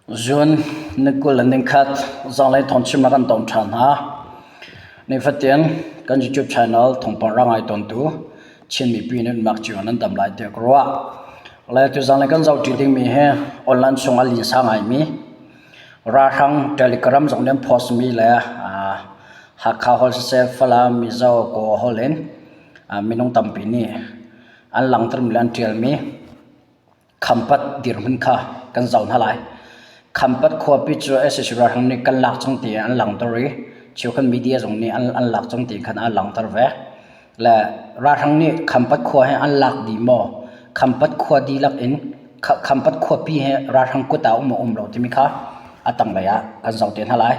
Zun ni 20 le nikhat zanlei thawngchim ah kan ton ṭhan hna. Nifatin kan YouTube channel thawngpang ra ngai tawntu Chin mipi nih mak cio nan dam lai tiah ka ruah. Le tu zanlei kan zohṭi dingmi hi online chung ah linsa ngaimi ralhrang Telegram zong nih an post mi le Hakha holh siseh Falam, Mizo, Kawl holh in minung tampi nih an langhtermi le an ṭialmi Khampat dirhmun kha kan zoh hna lai. Khampat khuapi cu sac ralhrang nih kan lak cang ti an langhter i cheukhat media zong nih an lak cang ti khan an langhter ve. Le ralhrang nih Khampat khua hi an lak dih maw? Khampat khua dihlak in Khampat khuapi hi ralhrang kut ah um maw um lo timi kha a tanglei ah kan zoh te hna lai.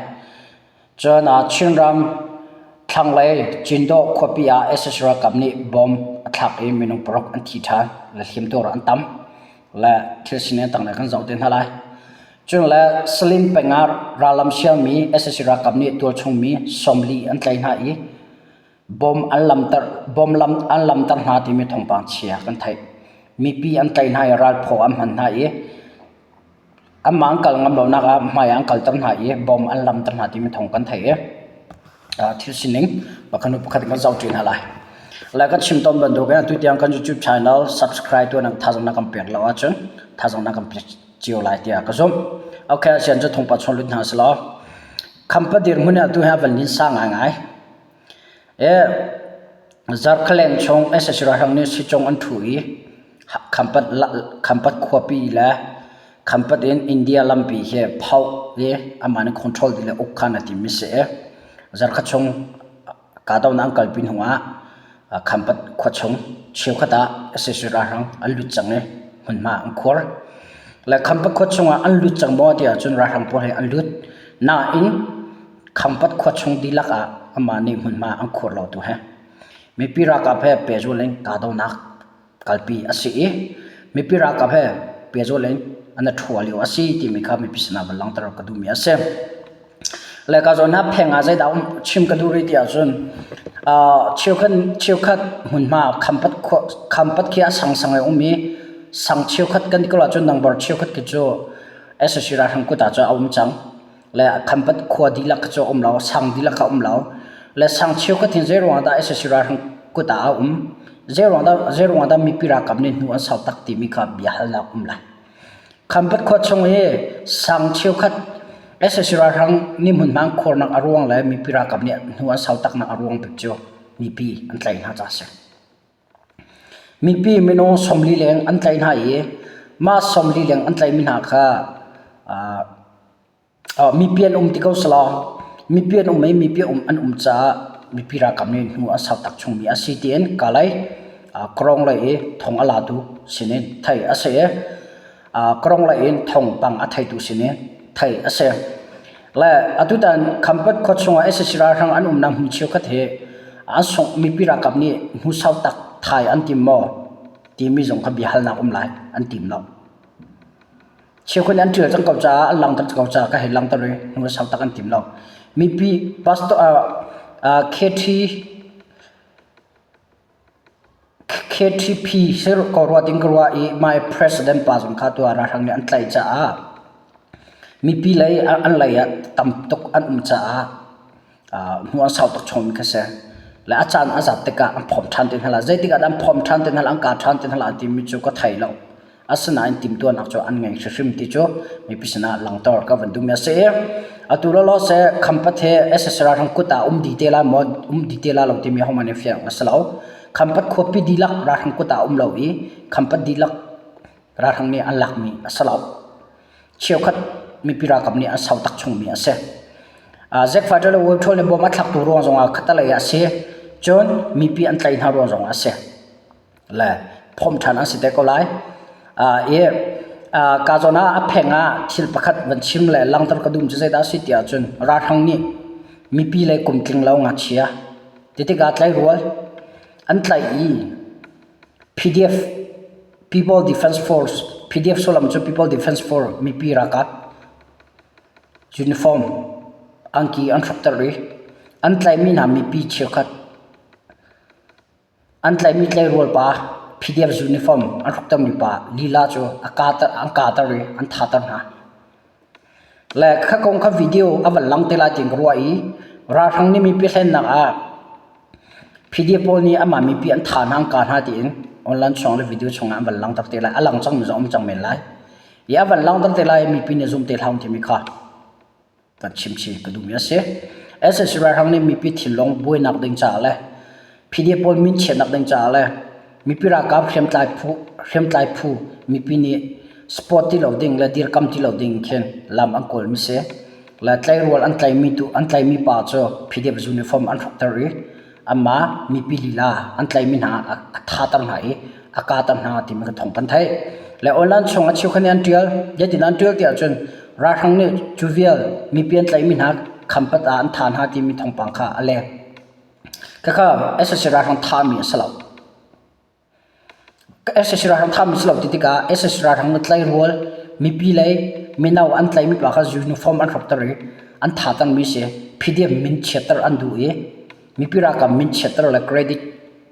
Cun Chinram thlanglei Cindawh khuapi ah sac ralkap nih bomb a thlak i minung paruk an thi ṭhan le hliamtuar an tam le thil sining tanglei kan zoh te hna lai. Cun le Salim peng ah rallam sialmi sac ralkap nih tualchung mi 40 an tlaih hna i bomb an lamter bomb lam an lamter hna timi thawngpang chia kan theih. Mipi an tlaih hna i ralphaw an hman hna i Anmah an kal ngam lonak ah hmai ah an kalter hna i bom an lamter hna timi thawng kan theih i thil sining pakhat hnu pakhat in kan zohṭi hna lai. Le kan chim tawn bantukin atu tiang kan YouTube channel subscribe tuah nak thazaang na kan pek lo ahcun thazaang na kan pek cio lai tiah ka zumh. Okay, asian cu thawngpang chuan lut hna selaw Khampa dirhmun ah tu hi a van linsa ngaingai. E Zarkhaleng chung sac ralhrang nih sicung an ṭhu i Khampat Khampat khuapi le Khampat in India lampi hi phoh i amah nih control ding le uk khan a timmi si i zarkhat chung kahdohnak an kalpi hnu ah Khampat khua chung cheukhat ah sac ralhrang an lut cang i hmunhma an khuar. Le Khampat khua chungah an lut cang maw ti ahcun ralhrang pawl hi an lut. Nain Khampat khua chung dihlak ah amah nih hmunhma an khuar lo tu he mipi ralkap he pehzul in kahdohnak kalpi a si i mipi ralkap he pehzul in an i ṭhua lio a si timi kha mipi sinah van langhter ka duhmi a si. Le ka zawn ah pheng ah zeidah um chim ka duh rih ti ahcun cheukhat cheukhat hmunhma Khampat khua Khampat khi a sangsang i um i sang cheukhat kan ti ko ahcun nangbar cheukhat khi cu sac ralhrang kut ah cun a um cang. Le Khampat khua dihlak kha cu a um lo, sang dihlak kha a um lo. Le sang cheukhat hin zeiruang ah dah sac ralhrang kut ah a um? Zeiruang dah zeiruang ah dah mipi ralkap nih hnu an sau tak timi kha bia halnak um lai. Khampat khua chung i sang cheukhat sac ralhrang nih hmunhma an khuarnak a ruang le mipi ralkap nih hnu an sau taknak a ruang bik cu mipi an tlaih hna caah a si. Mipi minung 40 leng an tlaih hna i mah 40 leng an tlaihmi hna kha mipi an um ti ko selaw mipi an um i mipi an um caah mipi ralkap nih hnu an sau tak chungmi a si tiin Kalay Kawrong lei i thong a latu sinin theih a si i Kawrong lei in thawngpang a theitu sinin theih a si. Le atutan Khampat khua chungah sac ralhrang an umnak hmun cheukhat hi an sungh mipi ralkap nih hnu sau tak thai an tim maw timi zong kha biahalnak um lai an tim lo. Cheukhat nih an ṭial cang ko caah an langhter ko caah ka hei langhter i hnu sau tak an tim lo. Mipi pastor KT KTP sir ko rua ding ka ruah i my president pa zong kha tuah ralhrang nih an tlaih caah mipi lei an lei ah tam tuk an um caah hnu an sau tuk chungmi kha si. Le a caan a zat tikah an phawm ṭhan te hna lai. Zeitik ah dah an phawm ṭhan te hna lai, an kah ṭhan te hna lai timi cu ka thei lo. Asinain timhtuahnak cu an ngei hrimhrim ti cu mipi sinah langhter ka van duhmi a si. Atu lawlaw seh Khampat he sac ralhrang kut ah um dih te lai maw um dih te lai lo timi hohmanh nih fiang a si lo. Khampat khuapi dihlak ralhrang kut ah um lo i Khampat dihlak ralhrang nih an lakmi a si lo. Cheukhat mipi ralkap nih an sau tak chungmi a si. Zack Fighter le World Tour nih bom a thlaktu ruang zongah khatalei ah a si. Cun mipi an tlaih hna ruang zongah a si. Le phomh ṭhan an si te ko lai. I ka zawn ah a pheng ah thil pakhat van chim le langhter ka duh cu zeidah a si ti ahcun ralhrang nih mipi le kum tling lo ngakchia ti tikah tlairual an tlaih i PDF People Defense Force PDF sullam cu People Defense Force mipi ralkap uniform angki an hrukter i an tlaihmi hna mipi cheukhat An tlaihmi tleirual pa PDF uniform an hruktermi pa lila cu a kaa an kaater i an thatter hna. Le kha kong kha video a van lang te lai tiin ka ruah i ralhrang nih mipi hlennak ah PDF pawl nih amah mipi an tha hna an ka hna tiin online chung le video chungah an van langter te lai. A lang cangmi zong um cang men lai. I a van langter te lai mipi nih zum te hlah timi kha kan chim chih ka duhmi a si. SSC ralhrang nih mipi thinlung buainak ding caah le PDF pawl min chiatnak ding caah le mipi ralkap hriamtlai phu hriamtlai phu mipi nih support ti lo ding le dirkam ti lo ding khin lam an kawl mi si. Le tlairual an tlaimi tu an tlaimi pa cu PDF uniform an hrukter i Amah mipi lila an tlaihmi hna a thater hna i a kahter hna timi ka thawng kan theih. Le online chung a cheukhat nih an ṭial. Zeitin an ṭial ti ahcun ralhrang nih cu vial mipi an tlaihmi hna khampat ah an thah hna timi thawngpang kha a leng. Khakha sac ralhrang thahmi a si lo. Sac ralhrang thahmi si lo ti tikah sac ralhrang na tlairual mipi lei mino an tlaihmi pa kha uniform an hrukter i an tha cangmi si. PDF min chiatter an duh i mipi ralkap min chiatter le credit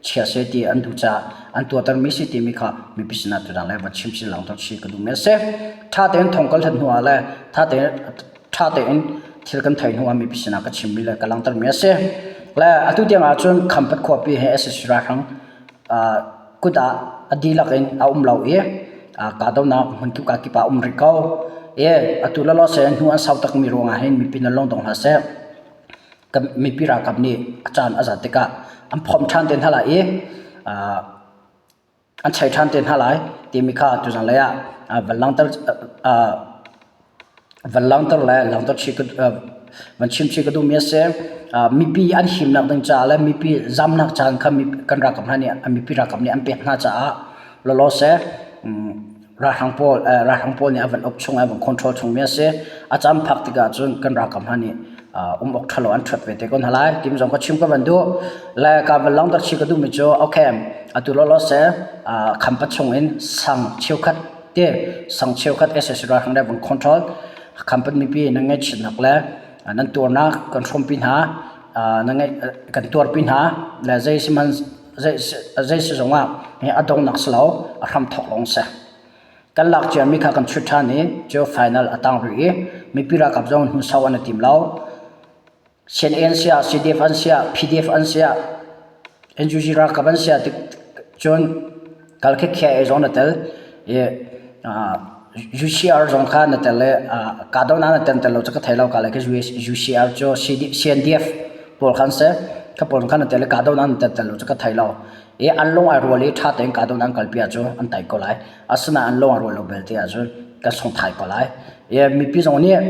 chia seh ti an duh caah an tuahtermi si timi kha mipi sinah tutan le va chim si langhter chih ka duhmi a si. Tha tein thong kal hlat hnu ah le tha tein tha tein thil kan theih hnu ah mipi sinah ka chimmi le ka langhtermi a si. Le atu tiang ahcun Khampat khuapi he sac ralhrang kut ah a dihlak in a um lo i kahdohnak hmunkip kakip ah a um rih ko. I atu lawlaw seh hnu an sau takmi ruangah hin mipi nan lung dong hlah seh. Kan mipi ralkap nih a caan a zat tikah an phomh ṭhan te hna lai i an chei ṭhan te hna lai timi kha tuzan lei ah van langhter Van langhter le langhter chih van chim chih ka duhmi a si. Mipi an himnak ding caah le mipi zamnak caan kha kan ralkap hna nih mipi ralkap nih an pek hna caah lawlaw seh ralhrang pawl ralhrang pawl nih a van uk chung a van control chungmi a si. A caan phak tikah cun kan ralkap hna nih um awk ṭhalo an ṭhuat ve te ko hna lai. Tim zong ka chim ka van duh. Le ka van langhter chih ka duhmi cu okay atu lawlaw seh khampat chung in sang cheukhat Te sang cheukhat sac ralhrang le vun control khampat mipi nan ngaihchiatnak le nan tuarnak kan hrawmpi hna nan ngaih kan tuarpi hna le zei sihmanh zei si zong ah a donghnak si lo a hram thawk lawng si. Kan lak ciami kha kan chut ṭhan i cu final a tang rih i mipi ralkap zong hnu sau an i tim lo. CNA an siah, CDF an siah, PDF an siah, NUG ralkap an siah tik cun kal khi KIA zong na tel i UCR zong kha na tel i kahdohnak na tel tel lo cu ka thei lo ka le khi UCR cu CNDF pawl kha an si. Kha pawl kha na tel i kahdohnak na tel tel lo cu ka thei lo. I an lung ai rual i ṭha tein kahdohnak an kalpi ahcun an tei ko lai. Asinain an lung a rual lo belte ahcun kan sung thai ko lai. I mipi zong nih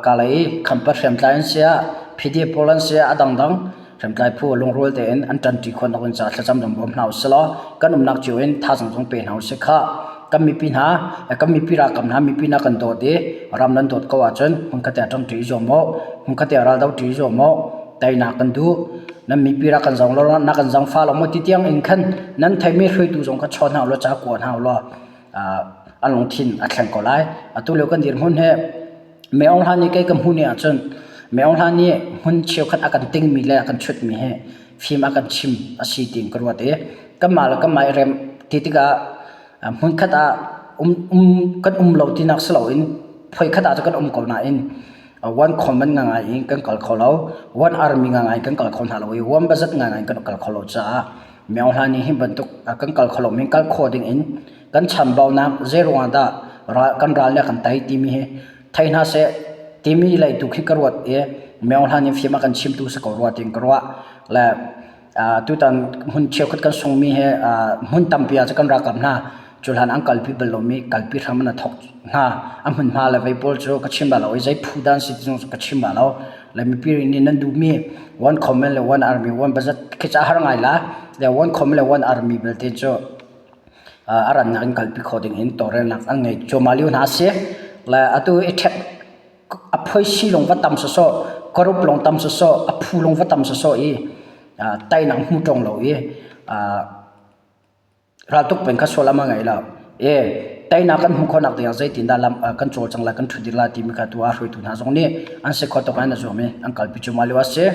kalay i khampat hriamtlai an si ah, PDF pawl an si ah, a dangdang hriamtlai phu lungrual tein an ṭanṭi khawhnak ding caah thlacam zong bawm hna usih law kan umnak cio in thazaang zong pe hna usih khah. Kan mipi hna, kan mipi ralkap hna mipi hna kan dawt i ram nan dawt ko ahcun hmunkhat ah ṭangṭi i zuam u, hmunkhat ah raldo ṭi i zuam u, teinak kan duh. Nan mipi rak kan zong law na kan zangfah lo maw ti tiang in khan nan theimi hruaitu zong kha chawn hna ulaw ca kua hna ulaw an lungthin a thleng ko lai. Atu lio kan dirhmun hi Mei Aung Hlan nih kei ka hmuh ni ahcun Mei Aung Hlan nih hmun cheukhat a kan tingmi le a kan chutmi hi fim a kan chim a si tiin ka ruat i kanmah le kanmah i rem ti tikah hmunkhat ah um, um, kan um lo tinak si loin phoikhat ah cu kan um ko nain one common ngangai in kan kal kho lo one army ngangai in kan kal kho hna lo i one budget ngangai in kan kal kho lo caah Mei Aung Hlan nih hi bantuk kan kal kho lo min kal kho ding in kan chambaunak zeiruangah dah ral, kan ral nih a kan tei timi hi thei hna seh timi lei tu khi ka ruat i Mei Aung Hlan nih fim a kan chimtu si ko rua tiin ka ruah le tutan hmun cheukhat kan sungmi hi hmun tampi ah cu kan ralkap hna cu hlan an kalpi bal lomi kalpi hram an thok hna a hmunhma le vei pawl cu ka chim bal lo i zei phu dan si ti zong ka chim bal lo le mipi nih nan duhmi one command le one army one budget khi ca har ngai la le one command le one army belte cu a rannak in kalpi kho ding in tawlrelnak an ngei cuahmah lio hna a si. Le atu i ṭhek a phoisi lawng va tam sawsawh, corrupt lawng tam sawsawh, a phu lawng va tam sawsawh i teinak hmu ṭung lo i raltuk peng kha sual am a ngei lo. E teinak kan hmuh khawhnak ding ah zeitindah lam kan cawlcang lai, kan ṭhutdir lai timi kha tu ah hruaitu hna zong nih an si khawh tawk in an zuam i an kalpi cuahmah lio a si.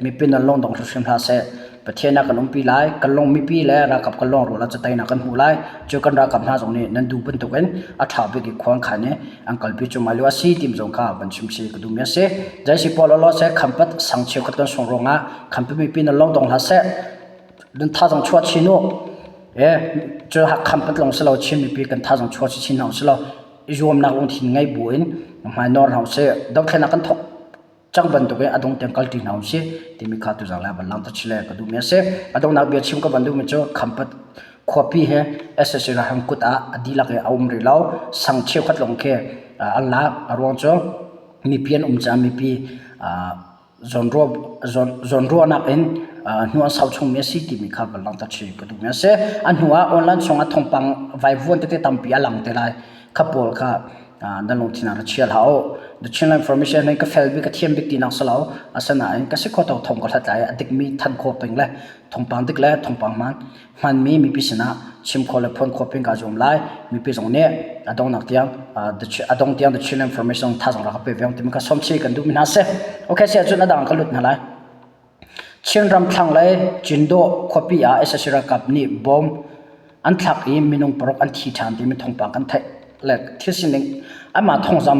Mipi nan lungdong hrimhrim hlah seh. Pathian ah kan umpi lai. Kan lung mipi le ralkap kan lawng rual ah cateinak kan hmuh lai. Cu kan ralkap hna zong nih nan duh bantukin a ṭha bik i khua an khan i an kalpi cuahmah lio a si timi zong kha van chim si ka duhmi a si. Zeisi paoh law seh Khampat sang cheukhat kan sung ruangah Khampat mipi nan lawng dong hlah seh. Nan thazaang chuah chin u. E cu Khampat lawng si lo Chin mipi kan thazaang chuah chin hna usih law i zuamnak lungthin ngei buin hmainawr hna usih. Dothlennak kan thawk cang bantuk in a dong tiang kalṭi hna usih timi kha tuzang le van langhter chih le ka duhmi a si. A donghnak bia chim ka van duhmi cu Khampat khuapi hi SSC ralhrang kut ah a dihlak in a um rih lo. Sang cheukhat lawng khi an lak. A ruang cu mipi an um caah mipi zawnruahnak in hnu an sau chungmi a si timi kha van langhter chih ka duhmi a si. A hnu ah online chungah thawngpang vaivuan tete tampi a lang te lai. Kha pawl kha na lungthin ah ra chia hlah u. The Chinland Information hi ka fel bik ka thiam bik tinak si lo. Asinain ka si khawh tawk thawng ka hlat lai i a dikmi than khawh peng le thawngpang dik le thawngpang hmaan hmanmi mipi sinah chim khawh le phuan khawh peng kaa zuam lai. Mipi zong nih a donghnak tiang a dong tiang The Chinland Information thazaang rak ka pe ve timi kha sawm chih kan duhmi hna si. Okay, si ahcun a dang ka lut hna lai. Chinram thlanglei Cindawh khuapi ah sac ralkap nih bomb an thlak i minung paruk an thi ṭhan timi thawngpang kan theih le thil sining anmah thawngzam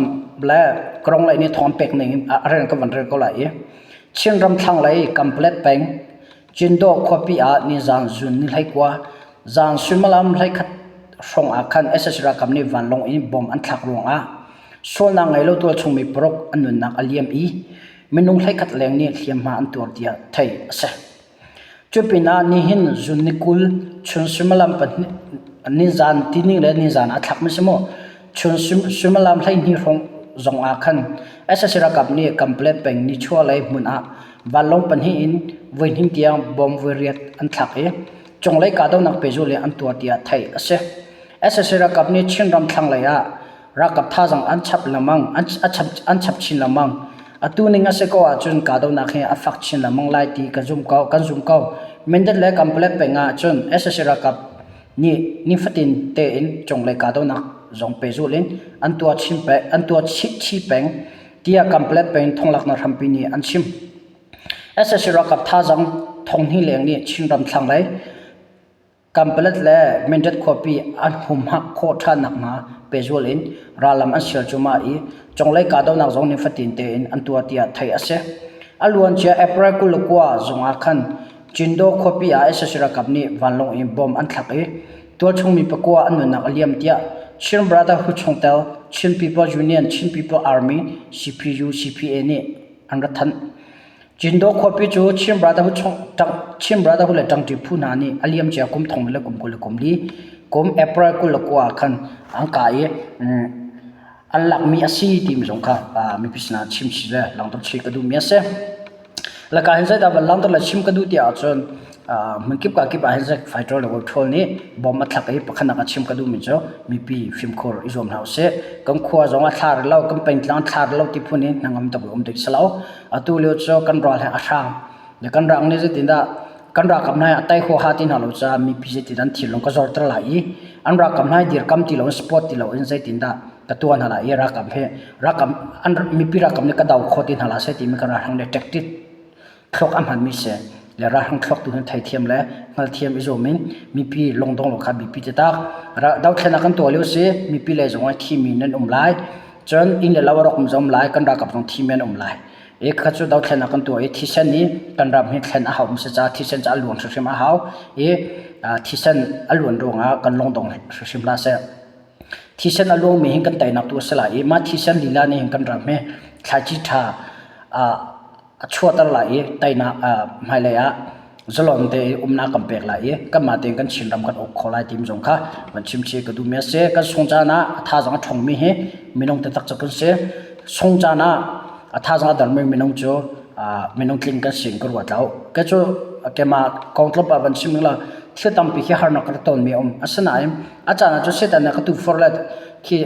le Karong lei nih thawng an pek ning in a rel ka van rel ko lai i Chinram thlanglei Kanpalet peng Cindawh khuapi ah nizaan zun ni 19 zan suimilam 11 hrawng ah khan sac ralkap nih vanlawng in bomb an thlak ruangah sualnak ngei lo tualchung mi paruk an nunnak a liam i minung 11 leng nih hliamhma an tuar tiah theih a si. Cu pinah nihin zun ni 20 chun suimilam pahnih nizan tihni le nizan a thlakmi si mu chun suimilam 12 hrawng zong ah khan sac ralkap nih Kanpalet peng nichuahlei hmun ah vanlawng pahnih in voihnih tiang bomb voiriat an thlak i cunglei kahdohnak pehzulh in an tuar tiah theih a si. Sac ralkap nih Chinram thlanglei ah Ralkap thazaang an chap lengmang, an chap chin lengmang. Atu ning a si ko ahcun kahdohnak hi a fak chin lengmang lai ti ka zum ko, kan zum ko. Mindat le Kanpalet peng ah cun sac ralkap nih nifatin tein cunglei kahdohnak zong pehzulh in an tuah chin peng, an tuah chih peng tiah Kanpalet peng thonglaknak hrampi nih an chim. Sac ralkap thazaang thonghnih leng nih Chinram thlanglei Kanpalet le Mindat khuapi an humhak khawh ṭhan nakhnga pehzul in rallam an sial cuahmah i cunglei kahdohnak zong nifatin tein an tuah tiah theih a si. A luancia April 29 zong ah khan Cindaw khuapi ah sac ralkap nih vanlawng in bomb an thlak i tualchung mi pakua an nunnak a liam tiah Chin Brotherhood chungtel Chin People Union Chin People Army CPU CPA nih an rak thanh. Cindaw khuapi cu Chin Brotherhood chung Chin Brotherhood le ṭangṭi phu hna nih a liamcia kum thong le kum 24 kum April 29 ah khan an kah i an lakmi a si timi zong kha mipi sinah chim chih le langhter chih ka duhmi a si. Laka hin zeidah van langhter le chim ka duh ti ahcun hmunkip ka kip ah hin fighter le patrol nih bomb a thlak i pakhatnak a chim ka duhmi cu mipi fimkhur i zuam hna usih. Kan khua zong a thla rih lo, kan pengtlang a thla rih lo ti phun in hnangam tuk i um ding si lo. Atu lio cu kan ral he a hrang. Le kan rang nih zeitindah kan ralkap hna hi a tai huaha ti hna lo caah mipi zeitindah an thinlung ka zorter lai i an ralkap hna hi dirkam ti loin support ti loin zeitindah ka tuah hna lai i ralkap he ralkap an mipi ralkap nih ka do kho ti hna la seh timi kan ralhrang nih tactic thluak a hmanmi si le ralhrang thluak tu hin theithiam le hngalthiam i zuam in mipi lungdong lo kha biapi taktak dothlennak kan tuah lio si mipi lei zong ah thimi nan um lai Cun inn le lo a rawkmi zong um lai, kan ralkap zong thimi an um lai. I kha cu dothlennak kan tuah i thisen i kan ram hi thlen a hau mi si caah thisen cu a luan hrimhrim a hau i thisen a luan ruangah kan lungdong hrimhrim hlah seh. Thisen a luangmi hin kan teinak tu a si lai i mah thisen lila nih hin kan ram hi thlaici ṭha a chuahter lai i teinak hmailei ah zalon te umnak kan pek lai i kanmah tein kan Chinram kan uk khawh lai timi zong kha van chim chih ka duhmi a si. Kan sung caan ah a thazaang a ṭhawngmi hi minung taktak cu kan si. Sung caan ah a thazaang a dermi minung cu minung tling kan si in ka ruat lo. Kei cu keimah kong tlawmpal van chim ning law thil tampi khi harnak ka rak tonmi a um. Asinain a caan ah cun Satan nih a ka tufor le khi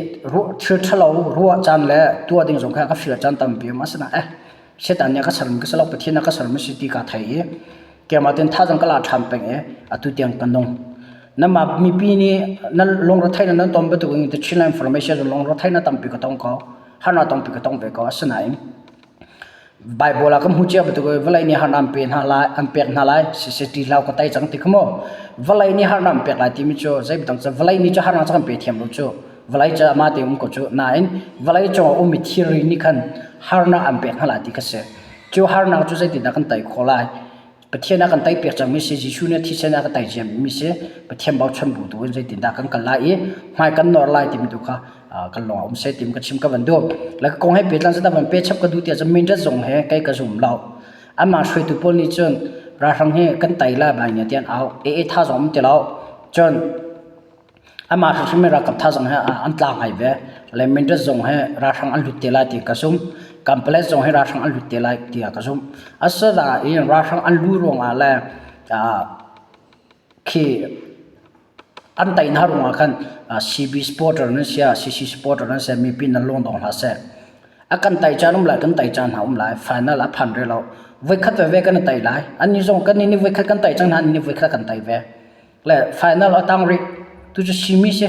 thil ṭhalo ruah caan le tuah ding zong kha ka feel caan tampi a um. Asinain eh Satan nih a ka sermi ka si lo, Pathian a ka sermi si ti kaa thei i keimah tein thazaang ka la ṭhan peng i atu tiang ka nung. Namah mipi nih nan lungretheihnak nan ton bantuk in The Chinland Information lungretheihnak tampi ka tong ko. Harnak tampi ka tong ve ko. Asinain. Bible ah kan hmu cia bantuk vawlei nih harnak an pe hna lai an pek hna lai siseh ṭih hlah ka tai cang ti kha mu. Vawlei nih harnak an pek lai timi cu zei dang cu vawlei nih cu harnak cu kan pe thiam lo cu. Vawlei cu amah te um ko cu. Nain vawlei cung a ummi thilri nih khan harnak an pek hna lai ti kha si. Cu harnak cu zeitindah kan tei khawh lai? Pathian a kan tei piak cangmi si, Jesuh nih thisen a kan tei ciami si, Pathian bochan bu tu in zeitindah kan kal lai i hmai kan nor lai timi tu kha kan lung ah um seh timi ka chim ka van duh. Le ka kong he pehtlan zat van pe chap ka duh tiah cun mindat zong he kei ka zum lo. Amah hruaitu pawl nih cun ralhrang hi kan tei lai bai nia tian au. E e tha zong um ti lo. Cun Amah hrimhrim i ralkap thazaang he an tla ngai ve. Le Mindat zong hi ralhrang an lut te lai ti ka zumh. Kanpalet zong hi ralhrang an lut te lai tiah ka zumh. Asinain ralhrang an luh ruangah le khi an tei hna ruangah khan CB supporter nan si ah CC supporter nan si ah mipi nan lung dong hlah seh. A kan tei caan um lai, kan tei caan hna um lai. Final a phan rih lo. Voikhat veve kan i tei lai. Annih zong kannih nih voikhat kan tei cang hna, annih nih voikhat kan tei ve. Le final a tang rih. Tu cu simi si.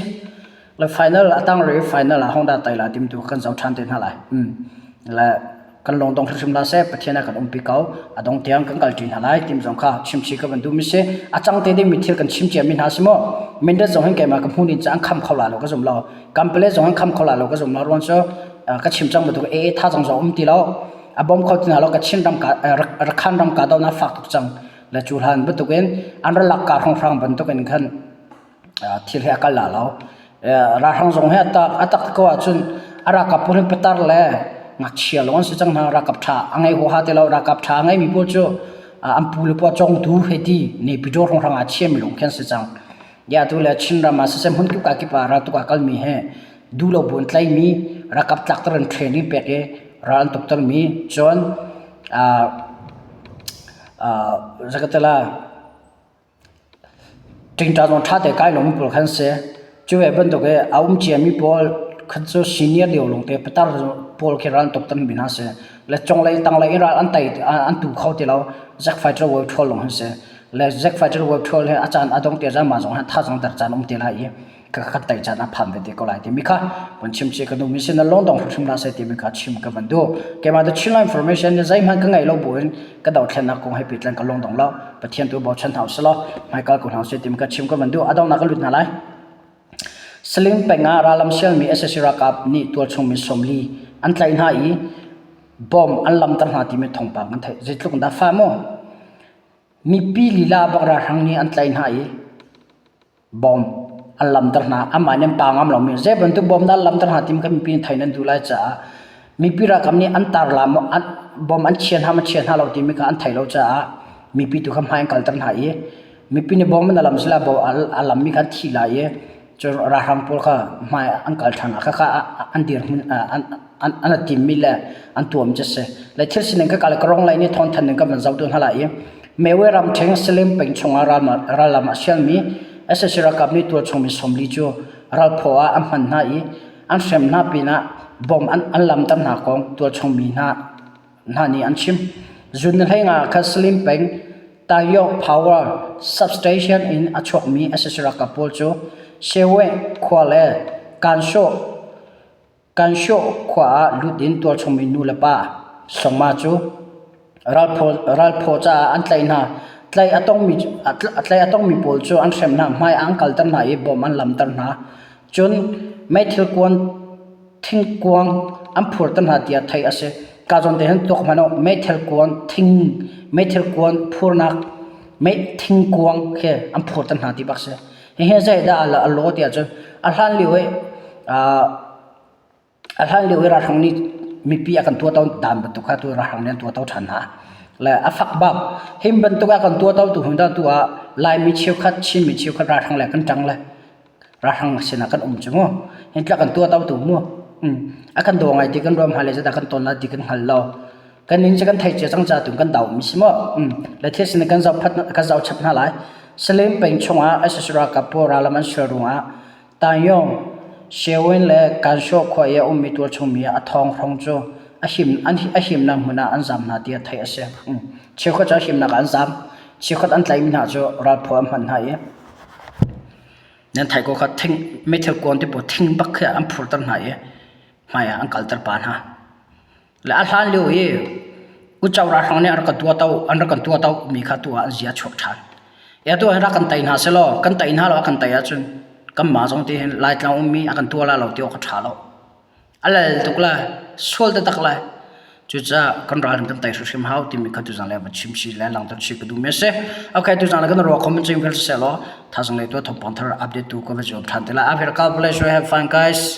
Le final a tang rih final ah hong dah tai la tim tu kan zoh ṭhan te hna lai. Le kan lung dong hrimhrim la seh Pathian a kan umpi ko. A dong tiang kan kal ṭi hna lai tim zong kha chimchi ka van duh mi si. A cang te ding mi thil kan chim cia mi hna si mu. Mindat zong hin keimah ka hmu nin ca an kham kho la lo ka zum lo. Kampale zong an kham kho la lo ka zum lo ruang cu ka chim cang bantuk ee tha zong zong um ti lo. A bom kho ti hna lo ka Chin ram ka Rakhan ram ka do na fak tuk cang. Le cu hlan bantukin an ra lak ka hrawnghrang bantukin khan thil hi a kal la lo. Ralhrang zong hi a tak a tak ko ahcun a ralkap pawl hi patar le ngakchia lawng an si cang hna. Ralkap ṭha a ngei huaha ti lo. Ralkap ṭha a ngeimi pawl cu an pu le pa cawngtu hei ti Naypyidaw hrawnghrang ah chiami lawng khi an si cang. Ya tu le Chinram ah siseh hmun kip ka kip ah raltuk ah kalmi he duhlo bu in tlaimi ralkap tlakter in training pek i ral an tuktermi cun Zakatala ṭingṭa zong ṭha te kai lomi pawl khan si. Cu ve bantuk i a um ciami pawl khan cu senior lio lawngte pitar pawl khi ral an tuk tampi hna si. Le cunglei tanglei in ral an tei an tu kho ti lo. Zack fighter wave ṭhawl lawng an si. Le Zack fighter wave ṭhawl hi a caan a dong te zan mah zong hi thazaang der caan um te lai i ka kan tei caan a phan ve te ko lai timi kha van chim chi ka duhmi si na lung dong hrimhrim hlah seh timi kha chim ka van duh. Keimah the Chinland information nih zeihmanh ka ngeih lo buin ka dothlennak kong he pitlan ka lung dong lo. Pathian tu bochan hna usih law hmaikal ko hna usih timi kha chim ka van duh. A donghnak ka lut hna lai. Saling peng ah rallam sialmi sac ralkap nih tualchung mi 40 an tlaih hna i bomb an lamter hna timi thawngpang kan theih. Zeitluk in dah fa maw? Mipi lila bak ralhrang nih an tlaih hna i Bawm an lamter hna. Anmah nih an pa ngam lomi zei bantuk bawm dah an lamter hna timi kha mipi nih theih nan duh lai caah mipi ralkap nih an tar la maw an bawm an chia hna maw chia hna lo timi kha an theih lo caah mipi tu kha hmai an kalter hna i mipi nih bawm an lam sila bawm a lammi kha an thi lai i cun ralhrang pawl kha hmai an kal ṭhan ah khakha an dirhmun an an a timmi le an tuam cu a si. Le thil sining kha kal ka rong lai nih thawngthan ning ka van zoh tu hna lai i Mewe ramṭhen Salim peng chungah rallam a sialmi sac ralkap nih tualchung mi 40 cu ralphaw ah an hman hna i an hrem hna pinah bomb an, an lamter hna kong tualchung mi hna, hna nih an chim. Zun ni 15 khan Salim peng Tayo Power Substation in a chuakmi sac ralkap pawl cu Sewe khua le Kansho Kansho khua ah lut in tualchung mi nu le pa Songma cu ralphaw caah an tlaih hna. Tlaih a tongmi tlaih a tongmi pawl cu an hrem hna, hmai ah an kalter hna i bawm an lamter hna. Cun meithil kuan thingkuang an phurter hna tiah theih a si. Ka zawn te hin tuak hmanh u, meithil kuan thing meithil kuan phurnak mei thingkuang khi an phurter hna ti bak si. Hihi zeidah a law tiah cun a hlan lio i a hlan lio i ralhrang nih mipi a kan tuahto dan bantuk kha tu ralhrang nih an tuahto ṭhan hna. Le a fak bak. Him bantuk a kan tuahto tu hmun dah tu ah Laimi cheukhat, Chinmi cheukhat ralhrang le kan ṭang le ralhrang sinah kan um cu mu. Hin tla kan tuahto tu mu. A kan daw ngai ti kan ruam hmailei zeidah kan ton lai ti kan hngal lo. Kan inn cu kan theih cia cang ca tu kan dau mi si maw? Le thil sin kan zoh phat kan zoh chap hna lai. Salim peng chungah sac ralkap pawl rallam an sual ruangah Tanyong, Shewin le Kanshaw khua i a ummi tualchung mi a thong hrawng cu a him an a himnak hmun ah an zam hna tiah theih a si. Cheukhat cu a himnak ah an zam. Cheukhat an tlaihmi hna cu ralphaw an hman hna i nan theih ko kha thing meithal kuan ti pawl thing bak khi an phurter hna i hmai ah an kalter pa hna. Le a hlan lio i. Uco ralhrang nih an rak kan tuah to an rak kan tuah to mi kha tu ah an zia chuak ṭhan. Ya tu ah rak kan tei hna selaw kan tei hna lo a kan tei ahcun kanmah zong ti hin Laitlang ummi a kan tuah la lo ti awk a ṭha lo. A lal tuk lai, sual taktak lai. Cucaah kan ralrin kan tei hrimhrim hau timi kha tuzang le va chim si le langhter si ka duhmi a si. Okay, tuzang le kan ruah comment cing vial siseh law thazang lei tu thawngpang thar update tu ka va zuam ṭhan te lai. After God bless you, have fun guys.